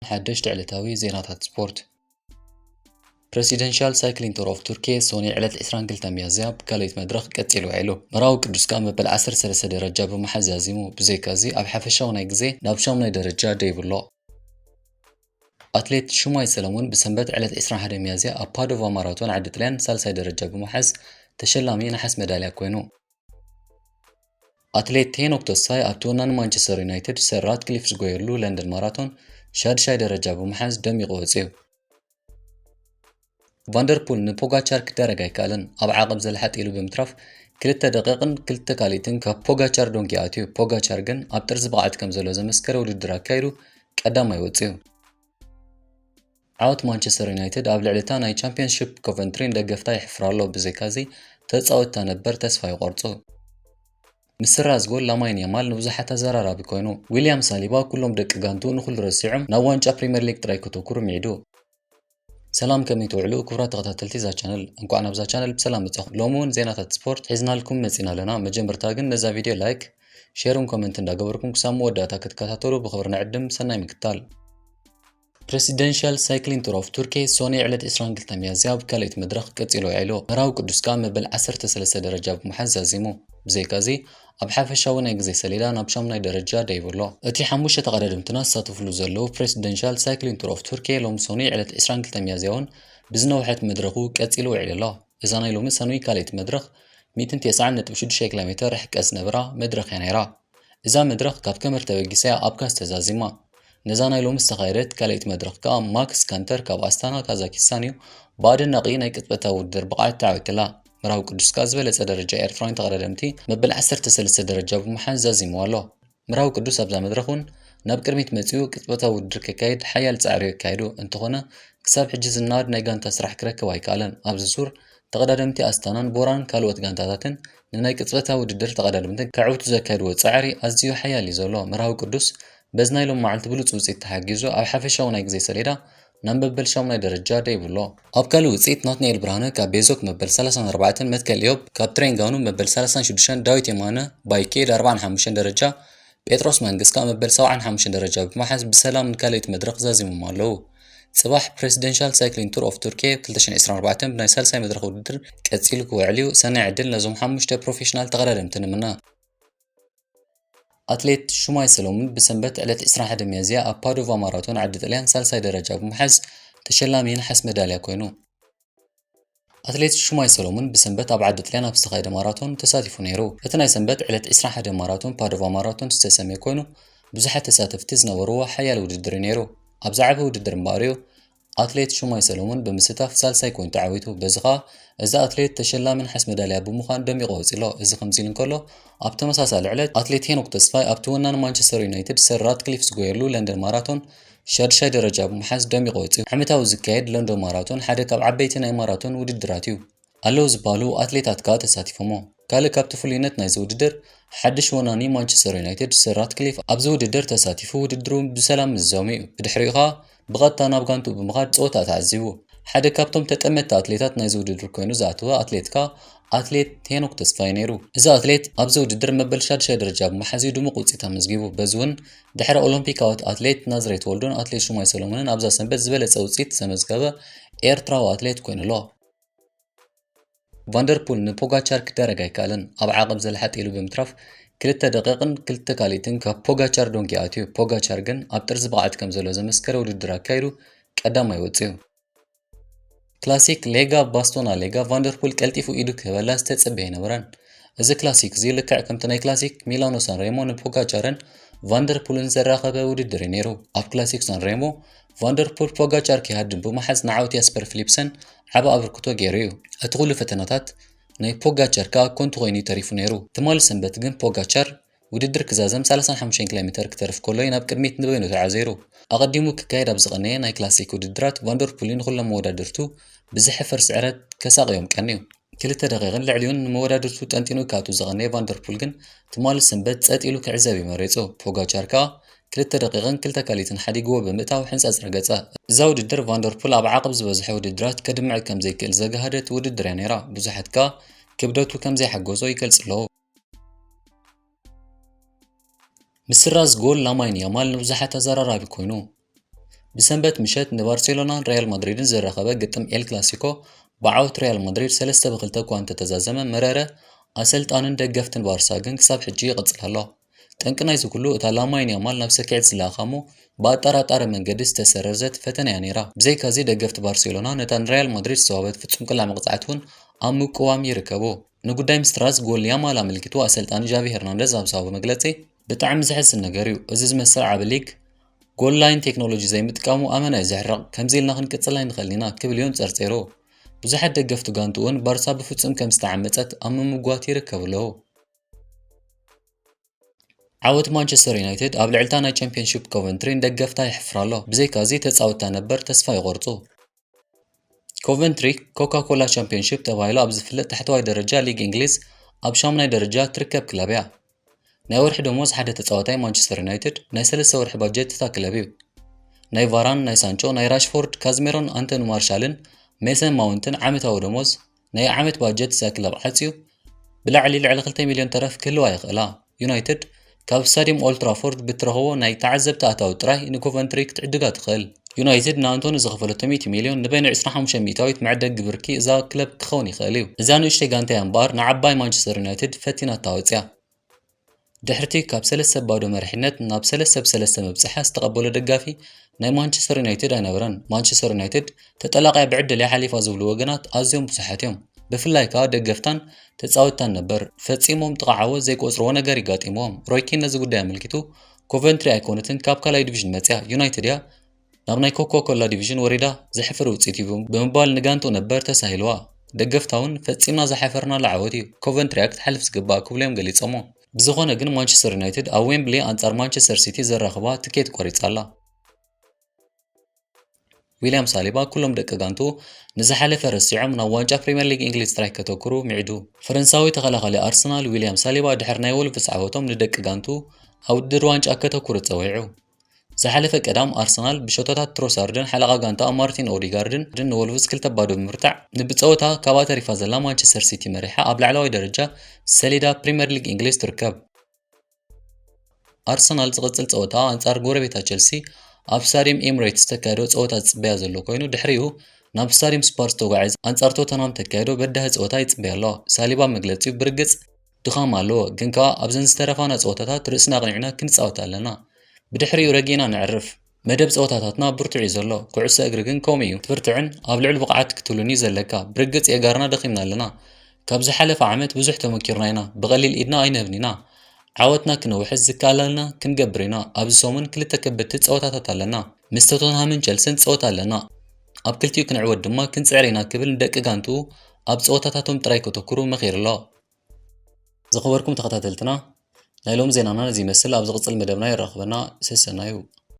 ሓደሽቲ ዕለታዊ ዜናታት ስፖርት። ፕሬሲደንሻል ሳይክሊን ቱር ኦፍ ቱርኪ ሶኒ ዕለት ዕስራን ክልተን ሚያዝያ ብካልኣይቲ መድረኽ ቀጺሉ ውዒሉ። መርሃዊ ቅዱስ ከኣ መበል ዓሰርተ ሰለስተ ደረጃ ብምሓዝ ዛዚሙ። ብዘይካዚ ኣብ ሓፈሻዊ ናይ ግዜ ናብ ሻሙናይ ደረጃ ደይቡ ኣሎ። ኣትሌት ሹማይ ሰለሙን ብሰንበት ዕለት ዕስራን ሓደን ሚያዝያ ኣብ ፓዶቫ ማራቶን ዓዲ ጥልያን ሳልሳይ ደረጃ ብምሓዝ ተሸላሚ ነሓስ መዳልያ ኮይኑ። ኣትሌት ሄኖክ ተስፋይ ኣብቲ ወናኒ ማንቸስተር ዩናይትድ ሰር ራትክሊፍ ዝጎየሉ ለንደን ማራቶን ሻድሻይ ደረጃ ብምሓዝ ደሚቑ ወጺኡ። ቫንደርፑል ንፖጋቻር ክዳረግ ኣይከኣለን። ኣብ ዓቐብ ዘልሓጥ ኢሉ ብምትራፍ ክልተ ደቂቕን ክልተ ካልኢትን ካብ ፖጋቻር ዶንኪ ኣትዩ። ፖጋቻር ግን ኣብ ጥርዚ ብቕዓት ከም ዘሎ ዘመስከረ ውድድር ኣካይዱ ቀዳማይ ወጺኡ። ዓወት ማንቸስተር ዩናይትድ ኣብ ልዕሊ እታ ናይ ቻምፒየንሺፕ ኮቨንትሪ ንደገፍታ የሕፍር ኣሎ። ብዘይካዚ ተጻወትታ ነበር ተስፋ ይቖርጹ። ምስራዝ ጎል ላማይን ያማል ንብዙሓት ኣዘራራቢ ኮይኑ። ዊልያም ሳሊባ ኩሎም ደቂ ጋንቱ ንኹሉ ረሲዖም ናብ ዋንጫ ፕሪምየር ሊግ ጥራይ ከተኩሩ ምዒዱ። ሰላም፣ ከመይ ትውዕሉ ክቡራት ተኸታተልቲ እዛ ቻነል? እንኳዕ ናብዛ ቻነል ብሰላም መጻኹም። ሎሚ እውን ዜናታት ስፖርት ሒዝናልኩም መጺና ኣለና። መጀመርታ ግን ነዛ ቪድዮ ላይክ፣ ሼርን ኮመንት እንዳገበርኩም ክሳብ መወዳእታ ክትከታተሉ ብኽብሪ ንዕድም። ሰናይ ምክታል። ፕሬሲደንሻል ሳይክሊን ቱር ኦፍ ቱርኪ ሶኒ ዕለት ዕስራን ክልተን ሚያዝያ ኣብ ካልኣይቲ መድረኽ ቀጺሉ ውዒሉ። መርሃዊ ቅዱስ ከኣ መበል ዓሰርተ ሰለስተ ደረጃ ብምሓዝ ዛዚሙ። ብዘይካዚ ኣብ ሓፈሻዊ ናይ ግዜ ሰሌዳ ናብ ሻሙናይ ደረጃ ደይቡ ኣሎ። እቲ ሓሙሽተ ተቐዳደምትና ዝሳተፍሉ ዘለዉ ፕሬሲደንሻል ሳይክሊን ቱር ኦፍ ቱርኪ ሎሚ ሶኒ ዕለት ዕስራን ክልተን ሚያዝያ እውን ብዝነውሐት መድረኹ ቀጺሉ ውዒሉ ኣሎ። እዛ ናይ ሎሚ ሰኑይ ካልኣይቲ መድረኽ ሚእትን ተስዓን ነጥቢ ሽዱሽተ ኪሎ ሜተር ርሕቀት ዝነበራ መድረኽ እያ ነይራ። እዛ መድረኽ ካብ ከመር ተበጊሳ እያ ኣብ ካስ ተዛዚማ። ነዛ ናይ ሎሚ ዝተኻየደት ካልኣይቲ መድረኽ ከኣ ማክስ ካንተር ካብ ኣስታና ካዛኪስታን እዩ ብኣደናቒ ናይ ቅጽበታዊ ውድድር ብቕዓት ተዓዊትላ። መርሃዊ ቅዱስ ከኣ ዝበለጸ ደረጃ ኤርትራውያን ተቐዳደምቲ መበል ዓሰርተ ሰለስተ ደረጃ ብምሓዝ ዛዚምዋ ኣሎ። መርሃዊ ቅዱስ ኣብዛ መድረኽ እውን ናብ ቅድሚት መጺኡ ቅጽበታዊ ውድድር ከካይድ ሓያል ጻዕሪ እዩ ኣካይዱ። እንተኾነ ክሳብ ሕጂ ዝናድ ናይ ጋንታ ስራሕ ክረክብ ኣይከኣለን። ኣብዚ ዙር ተቐዳደምቲ ኣስታናን ቦራን ካልኦት ጋንታታትን ንናይ ቅጽበታዊ ውድድር ተቐዳደምትን ከዕውቱ ዘካየድዎ ጻዕሪ ኣዝዩ ሓያል እዩ ዘሎ። መርሃዊ ቅዱስ በዚ ናይ ሎም መዓልቲ ብሉጽ ውጽኢት ተሓጊዙ ኣብ ሓፈሻዊ ናይ ግዜ ሰሌዳ ናብ መበል ሻሙናይ ደረጃ ደይቡ ኣሎ። ኣብ ካልእ ውጽኢት ናትናኤል ብርሃነ ካብ ቤዞክ መበል ሰላሳን ኣርባዕተን፣ መትከል ኢዮብ ካብ ትሬንጋኑ መበል ሰላሳን ሽዱሽተን፣ ዳዊት የማነ ባይኬድ ኣርባዓን ሓሙሽተን ደረጃ፣ ጴጥሮስ መንግስ ከኣ መበል ሰብዓን ሓሙሽተን ደረጃ ብምሓዝ ብሰላም ንካልኣይቲ መድረኽ ዛዚሞም ኣለዉ። ጽባሕ ፕሬሲደንሻል ሳይክሊን ቱር ኦፍ ቱርኪ ክልተ ሽሕን ዕስራን ኣርባዕተን ብናይ ሳልሳይ መድረኽ ውድድር ቀጺሉ ክውዕል እዩ። ሰናይ ዕድል ነዞም ሓሙሽተ ፕሮፌሽናል ተቐዳደምቲ ንምነ። ኣትሌት ሹማይ ሰሎሙን ብሰንበት ዕለት ዕስራን ሓደን ሚያዝያ ኣብ ፓዶቫ ማራቶን ዓዲ ጥልያን ሳልሳይ ደረጃ ብምሓዝ ተሸላሚ ነሓስ መዳልያ ኮይኑ። ኣትሌት ሹማይ ሰሎሙን ብሰንበት ኣብ ዓዲ ጥልያን ኣብ ዝተኻየደ ማራቶን ተሳቲፉ ነይሩ። እቲ ናይ ሰንበት ዕለት ዕስራን ሓደን ማራቶን ፓዶቫ ማራቶን ዝተሰምየ ኮይኑ ብዙሓት ተሳተፍቲ ዝነበርዎ ሓያል ውድድር እዩ ነይሩ። ኣብ ዝዓበ ውድድር እምበኣር እዩ ኣትሌት ሹማይ ሰሎሙን ብምስታፍ ሳልሳይ ኮይኑ ተዓዊቱ። በዚ ኸኣ እዚ ኣትሌት ተሸላሚ ነሓስ መዳልያ ብምዃን ደሚቑ ወጺሎ። እዚ ከምዚ ኢሉ እንከሎ፣ ኣብ ተመሳሳሊ ዕለት ኣትሌት ሄኖክ ተስፋይ ኣብቲ ወናኒ ማንቸስተር ዩናይትድ ሰር ራትክሊፍ ዝጎየሉ ለንደን ማራቶን ሻድሻይ ደረጃ ብምሓዝ ደሚቑ ወጺኡ። ዓመታዊ ዝካየድ ለንደን ማራቶን ሓደ ካብ ዓበይቲ ናይ ማራቶን ውድድራት እዩ። ኣለዉ ዝበሃሉ ኣትሌታት ከኣ ተሳቲፎሞ። ካልእ ካብቲ ፍሉይነት ናይዚ ውድድር፣ ሓድሽ ወናኒ ማንቸስተር ዩናይትድ ሰር ራትክሊፍ ኣብዚ ውድድር ተሳቲፉ ውድድሩ ብሰላም ምዝዛሙ እዩ። ብድሕሪኡ ከኣ ብቐጥታ ናብ ጋንቱ ብምኻድ ጸወታ ተዓዚቡ። ሓደ ካብቶም ተጠመትቲ ኣትሌታት ናይዚ ውድድር ኮይኑ ዝኣተወ ኣትሌት ከኣ ኣትሌት ሄኖክ ተስፋይ ነይሩ። እዚ ኣትሌት ኣብዚ ውድድር መበል ሻድሻይ ደረጃ ብምሓዝ እዩ ድሙቕ ውጽኢት ኣመዝጊቡ። በዚ እውን ድሕሪ ኦሎምፒካዊት ኣትሌት ናዝሬት ወልዱን ኣትሌት ሹማይ ሰሎሞንን ኣብዛ ሰንበት ዝበለጸ ውጽኢት ዘመዝገበ ኤርትራዊ ኣትሌት ኮይኑ ኣሎ። ቫንደርፑል ንፖጋቻር ክዳረግ ኣይከኣለን። ኣብ ዓቐብ ዘልሓጥ ኢሉ ብምትራፍ ክልተ ደቂቕን ክልተ ካልኢትን ካብ ፖጋቻር ዶንኪ ኣትዩ። ፖጋቻር ግን ኣብ ጥርዚ ብቕዓት ከም ዘሎ ዘመስከረ ውድድር ኣካይዱ ቀዳማይ ወጺኡ። ክላሲክ ሌጋ ባስቶና ሌጋ ቫንደርፑል ቀልጢፉ ኢዱ ክህበላ ዝተጸበየ ኣይነበረን። እዚ ክላሲክ እዚ ልክዕ ከምቲ ናይ ክላሲክ ሚላኖ ሳንሬሞ ንፖጋቻርን ቫንደርፑልን ዘራኸበ ውድድር እዩ ነይሩ። ኣብ ክላሲክ ሳንሬሞ ቫንደርፑል ፖጋቻር ከይሃድም ብምሓዝ ንዓወት ያስፐር ፊሊፕሰን ዓቢ ኣበርክቶ ገይሩ እዩ። እቲ ኩሉ ፈተናታት ናይ ፖጋቻር ከኣ ኮንቱ ኮይኑ እዩ ተሪፉ ነይሩ። ትማሊ ሰንበት ግን ፖጋቻር ውድድር ክዛዘም ሰላሳን ሓሙሽተን ኪሎ ሜተር ክተርፍ ከሎ እዩ ናብ ቅድሚት ንበይኑ ተዓዚሩ። ኣቐዲሙ ክካየድ ኣብ ዝቐነየ ናይ ክላሲክ ውድድራት ቫንደርፑል ንኹሎም መወዳድርቱ ብዘሕፍር ስዕረት ከሳቕዮም ቀንዩ። ክልተ ደቂቕን ልዕሊኡን ንመወዳድርቱ ጠንጢኑ ክኣቱ ዝቐነየ ቫንደርፑል ግን ትማሊ ሰንበት ጸጥ ኢሉ ክዕዘብ እዩ መሪጹ። ፖጋቻር ከኣ ክልተ ደቂቕን ክልተ ካልኢትን ሓዲግዎ ብምእታው ሕንጸጽ ረገጸ። እዛ ውድድር ቫንደርፑል ኣብ ዓቐብ ዝበዝሐ ውድድራት ከድምዕ ከም ዘይክእል ዘግሃደት ውድድር እያ ነይራ። ብዙሓት ከኣ ክብደቱ ከም ዘይሓገዞ ይገልጹ ኣለዉ። ምስራዝ ጎል ላማይን ያማል ንብዙሓት ኣዘራራቢ ኮይኑ። ብሰንበት ምሸት ንባርሴሎናን ሪያል ማድሪድን ዘራኸበ ግጥም ኤል ክላሲኮ ብዓወት ሪያል ማድሪድ ሰለስተ ብክልተ እኳ እንተተዛዘመ፣ መረረ ኣሰልጣንን ደገፍትን ባርሳ ግን ክሳብ ሕጂ ይቕጽል ኣሎ። ጠንቂ ናይዚ ኩሉ እታ ላማይን ያማል ናብ ሰኪዔት ዝለኣኻ እሞ ብኣጠራጣሪ መንገዲ ዝተሰረዘት ፈተነ እያ ነይራ። ብዘይካዚ ደገፍቲ ባርሴሎና ነታ ንሪያል ማድሪድ ዝተዋህበት ፍጹም ቅላዕ መቕጻዕቲ እውን ኣብ ምቅዋም ይርከቡ። ንጉዳይ ምስትራዝ ጎል ያማል ኣመልኪቱ ኣሰልጣኒ ጃቪ ሄርናንደዝ ኣብ ዝሃቦ መግለጺ፣ ብጣዕሚ ዘሕዝን ነገር እዩ። እዚ ዝመስል ዓቢ ሊግ ጎል ላይን ቴክኖሎጂ ዘይምጥቃሙ ኣመና እዩ ዘሕርቕ። ከምዚ ኢልና ክንቅጽል ኣይንኽእልን ኢና ክብል እዩ ኣንጸርጺሩ። ብዙሓት ደገፍቲ ጋንትኡ እውን ባርሳ ብፍጹም ከም ዝተዓመጸት ኣብ ምምጓት ይርከቡ ኣለዉ። ዓወት ማንቸስተር ዩናይትድ ኣብ ልዕልታ ናይ ቻምፒዮንሺፕ ኮቨንትሪ ንደገፍታ የሕፍር ኣሎ። ብዘይካዚ ተጻወትታ ነበር ተስፋ ይቖርጹ። ኮቨንትሪ ኮካ ኮላ ቻምፒዮንሺፕ ተባሂሉ ኣብ ዝፍለጥ ታሕተዋይ ደረጃ ሊግ እንግሊዝ ኣብ ሻምናይ ደረጃ ትርከብ ክለብ እያ። ናይ ወርሒ ደሞዝ ሓደ ተጻዋታይ ማንቸስተር ዩናይትድ ናይ ሰለስተ ወርሒ ባጀት እታ ክለብ እዩ። ናይ ቫራን፣ ናይ ሳንቾ፣ ናይ ራሽፎርድ፣ ካዝሜሮን፣ ኣንቶኒ ማርሻልን ሜሰን ማውንትን ዓመታዊ ደሞዝ ናይ ዓመት ባጀት እዛ ክለብ ዓጽዩ ብላዕሊ ልዕሊ ክልተ ሚልዮን ተረፍ ክህልዋ ይኽእላ። ዩናይትድ ካብ ስታዲየም ኦልድ ትራፎርድ ብትረኽቦ ናይ ተዓዘብቲ ኣታዊ ጥራይ ንኮቨንትሪ ክትዕድጋ ትኽእል። ዩናይትድ ንኣንቶኒ ዝኸፈለቶ ሚእቲ ሚልዮን ንበይኑ ዕስራን ሓሙሽተን ሚእታዊት መዕደጊ ብርኪ እዛ ክለብ ክኸውን ይኽእል እዩ። እዛ ንእሽተይ ጋንታ እያ እምበኣር ንዓባይ ማንቸስተር ዩናይትድ ፈቲናታ ወጽያ። ድሕርቲ ካብ ሰለስተ ባዶ መሪሕነት ናብ ሰለስተ ብሰለስተ ምብጽሓ ዝተቐበሎ ደጋፊ ናይ ማንቸስተር ዩናይትድ ኣይነበረን። ማንቸስተር ዩናይትድ ተጠላቕያ ብዕድል እያ ሓሊፋ ዝብሉ ወገናት ኣዝዮም ብዙሓት እዮም። ብፍላይ ከኣ ደገፍታን ተጻወትታን ነበር ፈጺሞም ጥቓ ዓወት ዘይቆጽርዎ ነገር ይጋጢምዎም። ሮይ ኪን ነዚ ጉዳይ ኣመልኪቱ፣ ኮቨንትሪ ኣይኮነትን ካብ ካልኣይ ዲቪዥን መጽያ፣ ዩናይትድ እያ ናብ ናይ ኮካ ኮላ ዲቪዥን ወሪዳ ዘሕፍር ውጽኢት እዩ ብምባል ንጋንትኡ ነበር ተሳሂልዋ። ደገፍታ እውን ፈጺምና ዝሓፈርናሉ ዓወት እዩ፣ ኮቨንትሪ እያ ክትሓልፍ ዝግባኣ ክብሉ እዮም ገሊጾሞ። ብዝኾነ ግን ማንቸስተር ዩናይትድ ኣብ ዌምብሊ ኣንጻር ማንቸስተር ሲቲ ዘራኽባ ትኬት ቆሪጻ ኣላ። ዊልያም ሳሊባ ኩሎም ደቂ ጋንትኡ ንዝሓለፈ ረሲዖም ናብ ዋንጫ ፕሪምየር ሊግ እንግሊዝ ጥራይ ከተኩሩ ምዒዱ። ፈረንሳዊ ተኸላኻሊ ኣርሰናል ዊልያም ሳሊባ ድሕሪ ናይ ወልቭስ ዓወቶም ንደቂ ጋንትኡ ኣብ ውድድር ዋንጫ ከተኩሩ ጸዊዑ። ዝሓለፈ ቀዳም ኣርሰናል ብሸቶታት ትሮሳርድን ሓለቓ ጋንታ ማርቲን ኦዲጋርድን ንወልቭስ ክልተ ባዶ ብምርታዕ ንብጸወታ ካብኣ ተሪፋ ዘላ ማንቸስተር ሲቲ መሪሓ ኣብ ላዕለዋይ ደረጃ ሰሌዳ ፕሪምየር ሊግ እንግሊዝ ትርከብ። ኣርሰናል ዝቕጽል ጸወታ ኣንጻር ጎረቤታ ቸልሲ ኣብ ስታዲየም ኤምሬትስ ዝተካየዶ ጸወታ ዝጽበያ ዘሎ ኮይኑ፣ ድሕሪኡ ናብ ስታዲየም ስፐርስ ተጓዒዛ ኣንጻር ቶተንሃም ተካየዶ በዳሂ ጸወታ ይጽበያ ኣሎ። ሳሊባ መግለጺኡ ብርግጽ ድኻም ኣለዎ፣ ግን ከኣ ኣብዘን ዝተረፋና ጸወታታት ርእስና ኣቕኒዕና ክንጻወት ኣለና። ብድሕሪኡ ረጊእና ነዕርፍ። መደብ ጸወታታትና ብርቱዕ እዩ ዘሎ፣ ኩዕሶ እግሪ ግን ከምኡ እዩ። ክትብርትዕን ኣብ ልዑል ብቕዓት ክትህሉን እዩ ዘለካ። ብርግጽ የጋርና ደኺምና ኣለና። ካብ ዝሓለፈ ዓመት ብዙሕ ተመኪርና ኢና። ብቐሊል ኢድና ኣይንህብን ኢና። ዓወትና ክነውሕስ ዝከኣለና ክንገብር ኢና። ኣብዚ ሰሙን ክልተ ከበድቲ ጸወታታት ኣለና። ምስ ቶተንሃምን ቸልስን ጸወታ ኣለና። ኣብ ክልቲኡ ክንዕወት ድማ ክንጽዕር ኢና ክብል ንደቂ ጋንትኡ ኣብ ጸወታታቶም ጥራይ ከተኩሩ መኺሩ ኣሎ። ዝኸበርኩም ተኸታተልትና፣ ናይ ሎም ዜናና ነዚ ይመስል። ኣብ ዝቕጽል መደብና የራኽበና። ሰሰናዩ።